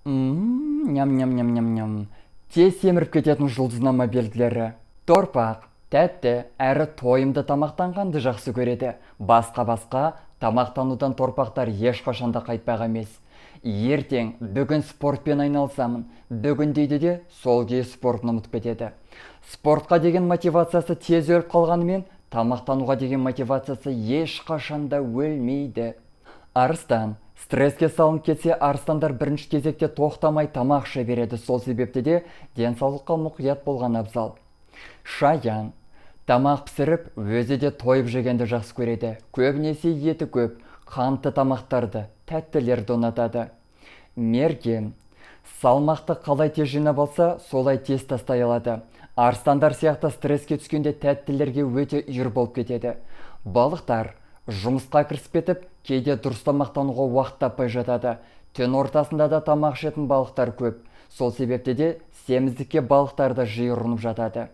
Ням, ням, ням, ням, ням. Тез семіріп кететін жұлдызнама белгілері. Торпақ тәтті әрі тойымды тамақтанғанды жақсы көреді. Басқа-басқа тамақтанудан торпақтар ешқашан да қайтпақ емес. Ертең, бүгін спортпен айналысамын, бүгін дейді де, сол күйі спортын ұмытып кетеді. Спортқа деген мотивациясы тез өліп қалғанымен, тамақтануға деген мотивациясы ешқашан да өлмейді. Арыстан. Стресске салынып кетсе, арыстандар бірінші кезекте тоқтамай тамақ іше береді. Сол себепті де денсаулыққа мұқият болған абзал. Шаян. Тамақ пісіріп, өзі де тойып жегенді жақсы көреді. Көбінесе еті көп, қантты тамақтарды, тәттілерді ұнатады. Мерген. Салмақты қалай тез жинап алса, солай тез тастай алады. Арыстандар сияқты стресске түскенде тәттілерге өте үйір болып кетеді. Балықтар. Жұмысқа кірісіп кетіп, кейде дұрыс тамақтануға уақыт таппай жатады. Түн ортасында да тамақ ішетін балықтар көп. Сол себепті де семіздікке балықтар да жиі ұрынып жатады.